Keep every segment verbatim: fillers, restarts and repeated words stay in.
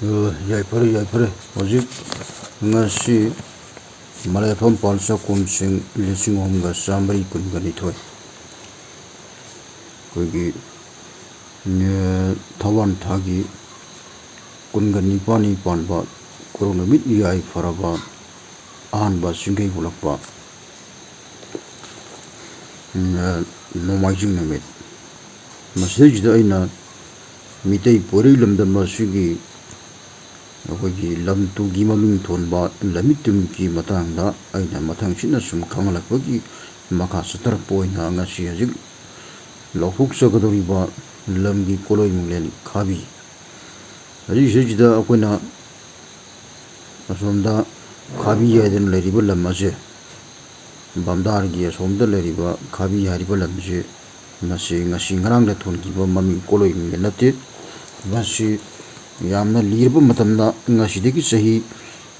ꯑ, ꯌꯥꯏꯐꯔꯦ, ꯌꯥꯏꯐꯔꯦ꯫ ꯍꯧꯖꯤꯛ ꯉꯁꯤ ꯃꯂꯦꯐꯝ ꯄꯥꯜ ꯆꯥꯛꯈꯨꯝꯁꯤꯡ ꯂꯤꯁꯤꯡ ꯑꯍꯨꯝꯒ ꯆꯥꯃꯔꯤ ꯀꯨꯟꯒ ꯅꯤꯊꯣꯏ꯫ ꯑꯩꯈꯣꯏꯒꯤ, ꯑ, ꯊꯧꯋꯥꯟ ꯊꯥꯒꯤ ꯀꯨꯟꯒ ꯅꯤꯄꯥꯜꯅꯤ ꯄꯥꯟꯕ ꯀꯨꯔꯣꯛ ꯅꯨꯃꯤꯠ ꯌꯥꯏꯐꯔꯕ ꯑꯍꯥꯟꯕ ꯆꯤꯡꯒꯩ ꯍꯨꯜꯂꯛꯄ, ꯎꯝ, ꯅꯣꯡꯃꯥꯏꯖꯤꯡ ꯅꯨꯃꯤꯠ꯫ ꯃꯁꯤꯗꯩꯁꯤꯗ ꯑꯩꯅ ꯃꯤꯇꯩ ꯄꯣꯏꯔꯩ ꯂꯝꯗꯝ ꯑꯁꯤꯒꯤ ꯑꯩꯈꯣꯏꯒꯤ ꯂꯝ ꯇꯨꯒꯤ ꯃꯃꯤꯡ ꯊꯣꯟꯕ ꯂꯝꯃꯤꯠ ꯇꯨꯝꯀꯤ ꯃꯇꯥꯡꯗ ꯑꯩꯅ ꯃꯊꯪꯁꯤꯠꯅ ꯁꯨꯝ ꯈꯪꯍꯜꯂꯛꯄꯒꯤ ꯃꯈꯥ ꯆꯠꯊꯔꯛꯄ ꯑꯣꯏꯅ ꯉꯁꯤ ꯍꯧꯖꯤꯛ ꯂꯥꯎꯊꯣꯛꯆꯒꯗꯧꯔꯤꯕ ꯂꯝꯒꯤ ꯀꯣꯂꯣꯏ ꯃꯨꯡꯂꯦꯟ ꯈꯥꯕꯤ꯫ ꯍꯧꯖꯤꯛ ꯁꯤꯗꯩꯁꯤꯗ ꯑꯩꯈꯣꯏꯅ ꯑꯁꯣꯝꯗ ꯈꯥꯕꯤ ꯍꯥꯏꯗꯅ ꯂꯩꯔꯤꯕ ꯂꯝ ꯑꯁꯦ, ꯕꯥꯝꯗꯥꯔꯒꯤ ꯑꯁꯣꯝꯗ ꯂꯩꯔꯤꯕ ꯈꯥꯕꯤ ꯍꯥꯏꯔꯤꯕ ꯂꯝꯁꯤ, ꯃꯁꯤ ꯉꯁꯤ ꯉꯔꯥꯡꯗ ꯊꯣꯟꯈꯤꯕ ꯃꯃꯤꯡ ꯀꯣꯂꯣꯏ ꯃꯨꯡꯂꯦꯟ ꯅꯠꯇꯦ꯫ ꯃꯁꯤ ꯌꯥꯝꯅ ꯂꯤꯔꯕ ꯃꯇꯝꯗ, ꯉꯁꯤꯗꯒꯤ ꯆꯍꯤ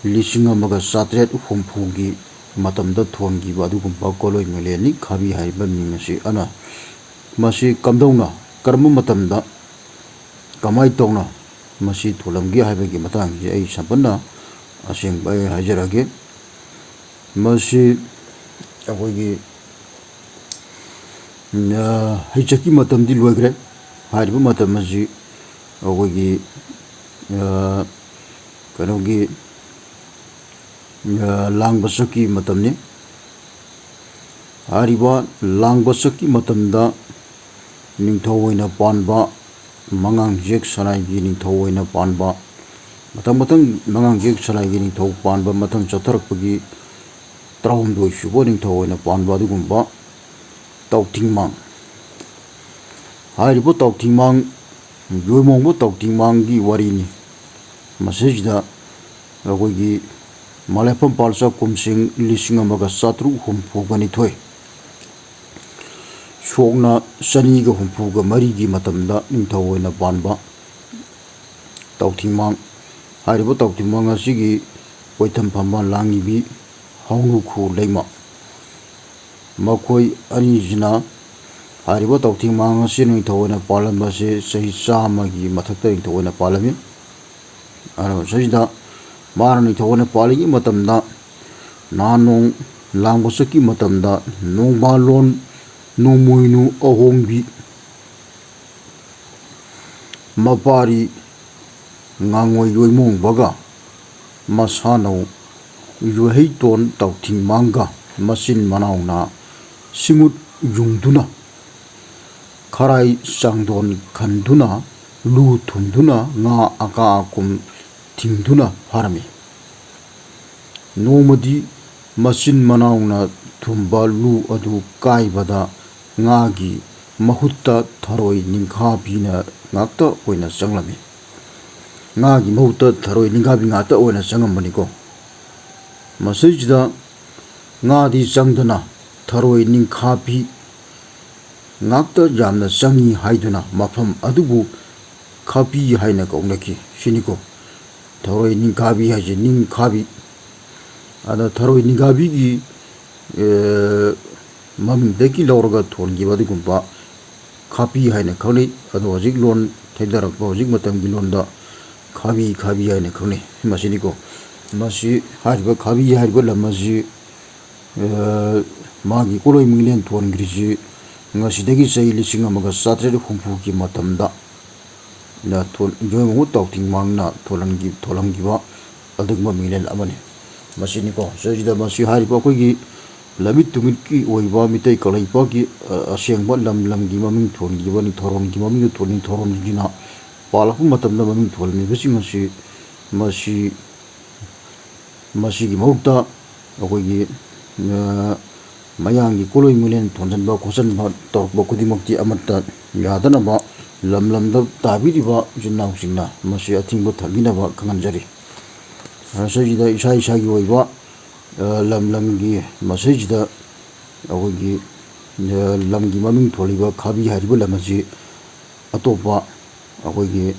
ꯂꯤꯁꯤꯡ ꯑꯃꯒ ꯆꯥꯇ꯭ꯔꯦꯠ ꯍꯨꯝꯐꯨꯒꯤ ꯃꯇꯝꯗ ꯊꯣꯟꯈꯤꯕ ꯑꯗꯨꯒꯨꯝꯕ ꯀꯣꯂꯣꯏ ꯃꯨꯡꯂꯦꯟꯅꯤ ꯈꯥꯕꯤ ꯍꯥꯏꯔꯤꯕ ꯃꯤꯡ ꯑꯁꯤ꯫ ꯑꯅ ꯃꯁꯤ ꯀꯝꯗꯧꯅ, ꯀꯔꯝꯕ ꯃꯇꯝꯗ, ꯀꯃꯥꯏꯅ ꯇꯧꯅ ꯃꯁꯤ ꯊꯣꯜꯂꯝꯒꯦ ꯍꯥꯏꯕꯒꯤ ꯃꯇꯥꯡꯁꯤ ꯑꯩ ꯁꯝꯄꯟꯅ ꯑꯁꯦꯡꯕ ꯑꯩ ꯍꯥꯏꯖꯔꯛꯑꯒꯦ꯫ ꯃꯁꯤ ꯑꯩꯈꯣꯏꯒꯤ, ꯑ, ꯍꯩꯆꯠꯀꯤ ꯃꯇꯝꯗꯤ ꯂꯣꯏꯈ꯭ꯔꯦ꯫ ꯍꯥꯏꯔꯤꯕ ꯃꯇꯝ ꯑꯁꯤ ꯑꯩꯈꯣꯏꯒꯤ, ꯑ, ꯀꯩꯅꯣꯒꯤ, ꯑ, ꯂꯥꯡꯕ ꯆꯠꯀꯤ ꯃꯇꯝꯅꯤ꯫ ꯍꯥꯏꯔꯤꯕ ꯂꯥꯡꯕ ꯆꯠꯀꯤ ꯃꯇꯝꯗ ꯅꯤꯡꯊꯧ ꯑꯣꯏꯅ ꯄꯥꯟꯕ, ꯃꯉꯥꯡꯖꯦꯛ ꯁꯂꯥꯏꯒꯤ ꯅꯤꯡꯊꯧ ꯑꯣꯏꯅ ꯄꯥꯟꯕ, ꯃꯊꯪ ꯃꯊꯪ ꯃꯉꯥꯡꯖꯦꯛ ꯁꯂꯥꯏꯒꯤ ꯅꯤꯡꯊꯧ ꯄꯥꯟꯕ ꯃꯊꯪ ꯆꯠꯊꯔꯛꯄꯒꯤ ꯇꯔꯥꯍꯨꯝꯗꯣꯏ ꯁꯨꯕ ꯅꯤꯡꯊꯧ ꯑꯣꯏꯅ ꯄꯥꯟꯕ ꯑꯗꯨꯒꯨꯝꯕ ꯇꯥꯎꯊꯤꯡꯃꯥꯡ꯫ ꯍꯥꯏꯔꯤꯕ ꯇꯥꯎꯊꯤꯡꯃꯥꯡ, ꯌꯣꯏꯃꯣꯡꯕ ꯇꯥꯎꯊꯤꯡꯃꯥꯡꯒꯤ ꯋꯥꯔꯤꯅꯤ꯫ ꯃꯁꯤꯁꯤꯗ ꯑꯩꯈꯣꯏꯒꯤ ꯃꯂꯦꯐꯝ ꯄꯥꯜ ꯆꯥꯛꯈꯨꯝꯁꯤꯡ ꯂꯤꯁꯤꯡ ꯑꯃꯒ ꯆꯥꯇ꯭ꯔꯨꯛ ꯍꯨꯝꯐꯨꯒ ꯅꯤꯊꯣꯏ, ꯁꯣꯛꯅ ꯆꯅꯤꯒ ꯍꯨꯝꯐꯨꯒ ꯃꯔꯤꯒꯤ ꯃꯇꯝꯗ ꯅꯤꯡꯊꯧ ꯑꯣꯏꯅ ꯄꯥꯟꯕ ꯇꯥꯎꯊꯤꯡꯃꯥꯡ꯫ ꯍꯥꯏꯔꯤꯕ ꯇꯥꯎꯊꯤꯡꯃꯥꯡ ꯑꯁꯤꯒꯤ ꯀꯣꯏꯊꯝ ꯐꯝꯕ ꯂꯥꯡꯉꯤꯕꯤ ꯍꯥꯎꯅꯨꯈꯨ ꯂꯩꯃ꯫ ꯃꯈꯣꯏ ꯑꯅꯤꯁꯤꯅ ꯍꯥꯏꯔꯤꯕ ꯇꯥꯎꯊꯤꯡꯃꯥꯡ ꯑꯁꯤ ꯅꯤꯡꯊꯧ ꯑꯣꯏꯅ ꯄꯥꯜꯂꯝꯕꯁꯦ ꯆꯍꯤ ꯆꯥꯝꯃꯒꯤ ꯃꯊꯛꯇ ꯅꯤꯡꯊꯧ ꯑꯣꯏꯅ ꯄꯥꯜꯂꯝꯃꯤ꯫ ꯑꯗꯨꯒ ꯁꯤꯗꯩꯁꯤꯗ ꯃꯥꯅ ꯅꯤꯡꯊꯧ ꯑꯣꯏꯅ ꯄꯥꯜꯂꯤꯉꯩ ꯃꯇꯝꯗ ꯅꯍꯥꯟ ꯅꯣꯡ ꯂꯥꯡꯕ ꯆꯠꯈꯤꯕ ꯃꯇꯝꯗ ꯅꯣꯡꯕꯥꯜꯂꯣꯟ ꯅꯣꯡꯃꯣꯏꯅꯨ ꯑꯍꯣꯡꯕꯤ ꯃꯄꯥꯔꯤ ꯉꯥꯉꯣꯏ ꯌꯣꯏꯃꯣꯡꯕꯒ ꯃꯁꯥꯅꯧ ꯌꯣꯏꯍꯩꯇꯣꯟ ꯇꯥꯎꯊꯤꯡꯃꯥꯡꯒ ꯃꯆꯤꯟ ꯃꯅꯥꯎꯅ ꯁꯤꯡꯎꯠ ꯌꯨꯡꯗꯨꯅ ꯈꯔꯥꯏ ꯆꯥꯡꯗꯣꯟ ꯈꯟꯗꯨꯅ ꯂꯨ ꯊꯨꯝꯗꯨꯅ ꯉꯥ ꯑꯀꯥ ꯑꯀꯨꯝ ꯊꯤꯡꯗꯨꯅ ꯐꯥꯔꯝꯃꯤ꯫ ꯅꯣꯡꯃꯗꯤ ꯃꯆꯤꯟ ꯃꯅꯥꯎꯅ ꯊꯨꯝꯕ ꯂꯨ ꯑꯗꯨ ꯀꯥꯏꯕꯗ ꯉꯥꯒꯤ ꯃꯍꯨꯠꯇ ꯊꯔꯣꯏ ꯅꯤꯡꯈꯥꯕꯤꯅ ꯉꯥꯛꯇ ꯑꯣꯏꯅ ꯆꯪꯂꯝꯃꯤ꯫ ꯉꯥꯒꯤ ꯃꯍꯨꯠꯇ ꯊꯔꯣꯏ ꯅꯤꯡꯈꯥꯕꯤ ꯉꯥꯛꯇ ꯑꯣꯏꯅ ꯆꯪꯉꯝꯕꯅꯤꯀꯣ꯫ ꯃꯁꯤꯁꯤꯗ ꯉꯥꯗꯤ ꯆꯪꯗꯅ ꯊꯔꯣꯏ ꯅꯤꯡꯈꯥꯕꯤ ꯉꯥꯛꯇ ꯌꯥꯝꯅ ꯆꯪꯉꯤ ꯍꯥꯏꯗꯨꯅ ꯃꯐꯝ ꯑꯗꯨꯕꯨ ꯈꯥꯕꯤ ꯍꯥꯏꯅ ꯀꯧꯅꯈꯤ ꯁꯤꯅꯤꯀꯣ꯫ ꯊꯔꯣꯏ ꯅꯤꯡꯈꯥꯕꯤ ꯍꯥꯏꯁꯦ ꯅꯤꯡꯈꯥꯕꯤ꯫ ꯑꯗ ꯊꯔꯣꯏ ꯅꯤꯡꯈꯥꯕꯤꯒꯤ, ꯑꯦ, ꯃꯃꯤꯡꯗꯒꯤ ꯂꯧꯔꯒ ꯊꯣꯟꯈꯤꯕ ꯑꯗꯨꯒꯨꯝꯕ ꯈꯥꯕꯤ ꯍꯥꯏꯅ ꯈꯪꯅꯩ꯫ ꯑꯗꯣ ꯍꯧꯖꯤꯛ ꯂꯣꯟ ꯊꯩꯗꯔꯛꯄ ꯍꯧꯖꯤꯛ ꯃꯇꯝꯒꯤ ꯂꯣꯟꯗ ꯈꯥꯕꯤ, ꯈꯥꯕꯤ ꯍꯥꯏꯅ ꯈꯪꯅꯩ꯫ ꯃꯁꯤꯅꯤꯀꯣ꯫ ꯃꯁꯤ ꯍꯥꯏꯔꯤꯕ ꯈꯥꯕꯤ ꯍꯥꯏꯔꯤꯕ ꯂꯝ ꯑꯁꯤ, ꯑ, ꯃꯥꯒꯤ ꯀꯣꯂꯣꯏ ꯃꯤꯡꯂꯦꯟ ꯊꯣꯟꯈ꯭ꯔꯤꯁꯤ ꯉꯁꯤꯗꯒꯤ ꯆꯍꯤ ꯂꯤꯁꯤꯡ ꯑꯃꯒ ꯆꯥꯇ꯭ꯔꯦꯠ ꯍꯨꯝꯐꯨꯒꯤ ꯃꯇꯝꯗ ꯅ ꯊꯣꯟ-, ꯌꯣꯏꯃꯣꯡꯕ ꯇꯥꯎꯊꯤꯡꯃꯥꯡꯅ ꯊꯣꯜꯍꯟꯈꯤ-, ꯊꯣꯜꯍꯟꯈꯤꯕ ꯑꯗꯨꯒꯨꯝꯕ ꯃꯤꯡꯂꯦꯟ ꯑꯃꯅꯤ꯫ ꯃꯁꯤꯅꯤꯀꯣ꯫ ꯁꯤꯗꯩꯁꯤꯗ ꯃꯁꯤ ꯍꯥꯏꯔꯤꯕ ꯑꯩꯈꯣꯏꯒꯤ ꯂꯝꯃꯤꯠ ꯇꯨꯃꯤꯠꯀꯤ ꯑꯣꯏꯕ ꯃꯤꯇꯩ ꯀꯪꯂꯩꯄꯥꯛꯀꯤ, ꯑ, ꯑꯁꯦꯡꯕ ꯂꯝ ꯂꯝꯒꯤ ꯃꯃꯤꯡ ꯊꯣꯟꯈꯤꯕ ꯅꯤꯡꯊꯧꯔꯣꯟꯒꯤ ꯃꯃꯤꯡꯗ ꯊꯣꯟ-, ꯅꯤꯡꯊꯧꯔꯣꯟꯁꯤꯡꯁꯤꯅ ꯄꯥꯜꯂꯛꯄ ꯃꯇꯝꯗ ꯃꯃꯤꯡ ꯊꯣꯜꯂꯝꯃꯤꯕꯁꯤꯡ ꯑꯁꯤ ꯃꯁꯤ ꯃꯁꯤꯒꯤ ꯃꯍꯨꯠꯇ ꯑꯩꯈꯣꯏꯒꯤ, ꯑ, ꯃꯌꯥꯡꯒꯤ ꯀꯣꯂꯣꯏ ꯃꯤꯡꯂꯦꯟ ꯊꯣꯟꯖꯟꯕ ꯈꯣꯠꯆꯟꯕ ꯇꯧꯔꯛꯄ ꯈꯨꯗꯤꯡꯃꯛꯇꯤ ꯑꯃꯠꯇ ꯌꯥꯗꯅꯕ ꯂꯝ ꯂꯝꯗ ꯇꯥꯕꯤꯔꯤꯕ ꯏꯆꯤꯟ ꯏꯅꯥꯎꯁꯤꯡꯅ ꯃꯁꯤ ꯑꯊꯤꯡꯕ ꯊꯝꯕꯤꯅꯕ ꯈꯪꯍꯟꯖꯔꯤ꯫ ꯃꯁꯤꯗ ꯏꯁꯥ ꯏꯁꯥꯒꯤ ꯑꯣꯏꯕ, ꯑ, ꯂꯝ ꯂꯝꯒꯤ ꯃꯁꯤꯗ ꯑꯩꯈꯣꯏꯒꯤ, ꯑ, ꯂꯝꯒꯤ ꯃꯃꯤꯡ ꯊꯣꯜꯂꯤꯕ ꯈꯥꯕꯤ ꯍꯥꯏꯔꯤꯕ ꯂꯝ ꯑꯁꯤ ꯑꯇꯣꯞꯄ ꯑꯩꯈꯣꯏꯒꯤ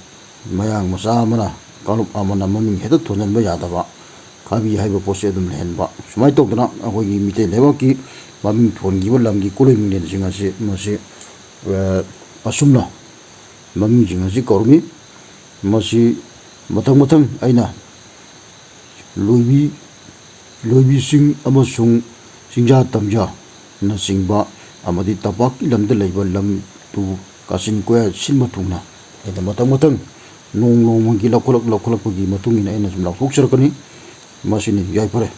ꯃꯌꯥꯡ ꯃꯆꯥ ꯑꯃꯅ, ꯀꯥꯡꯂꯨꯞ ꯑꯃꯅ ꯃꯃꯤꯡ ꯍꯦꯛꯇ ꯊꯣꯟꯖꯟꯕ ꯌꯥꯗꯕ, ꯈꯥꯕꯤ ꯍꯥꯏꯕ ꯄꯣꯠꯁꯦ ꯑꯗꯨꯝ ꯂꯩꯍꯟꯕ꯫ ꯁꯨꯃꯥꯏꯅ ꯇꯧꯗꯅ ꯑꯩꯈꯣꯏꯒꯤ ꯃꯤꯇꯩ ꯂꯩꯕꯥꯛꯀꯤ ꯃꯃꯤꯡ ꯊꯣꯟꯈꯤꯕ ꯂꯝꯒꯤ ꯀꯣꯂꯣꯏ ꯃꯤꯡꯂꯦꯟꯁꯤꯡ ꯑꯁꯤ, ꯃꯁꯤ, ꯑ, ꯑꯁꯨꯝꯅ ꯃꯃꯤꯡꯁꯤꯡ ꯑꯁꯤ ꯀꯧꯔꯝꯃꯤ꯫ ꯃꯁꯤ ꯃꯊꯪ ꯃꯊꯪ ꯑꯩꯅ ꯂꯣꯏꯕꯤ, ꯂꯣꯏꯕꯤꯁꯤꯡ ꯑꯃꯁꯨꯡ ꯆꯤꯡꯖꯥ ꯇꯝꯖꯥꯅꯆꯤꯡꯕ ꯑꯃꯗꯤ ꯇꯝꯄꯥꯛꯀꯤ ꯂꯝꯗ ꯂꯩꯕ ꯂꯝꯗꯨꯕꯨ ꯀꯥꯆꯤꯟ ꯀꯣꯌꯥ ꯁꯤꯟꯕ ꯊꯨꯡꯅ ꯑꯩꯅ ꯃꯊꯪ ꯃꯊꯪ ꯅꯣꯡ ꯅꯣꯡꯃꯒꯤ ꯂꯧꯈꯠꯂꯛ-, ꯂꯧꯈꯠꯂꯛꯄꯒꯤ ꯃꯇꯨꯡ ꯏꯟꯅ ꯑꯩꯅ ꯁꯨꯝ ꯂꯥꯎꯊꯣꯛꯆꯔꯛꯀꯅꯤ꯫ ꯃꯁꯤꯅꯤ꯫ ꯌꯥꯏꯐꯔꯦ꯫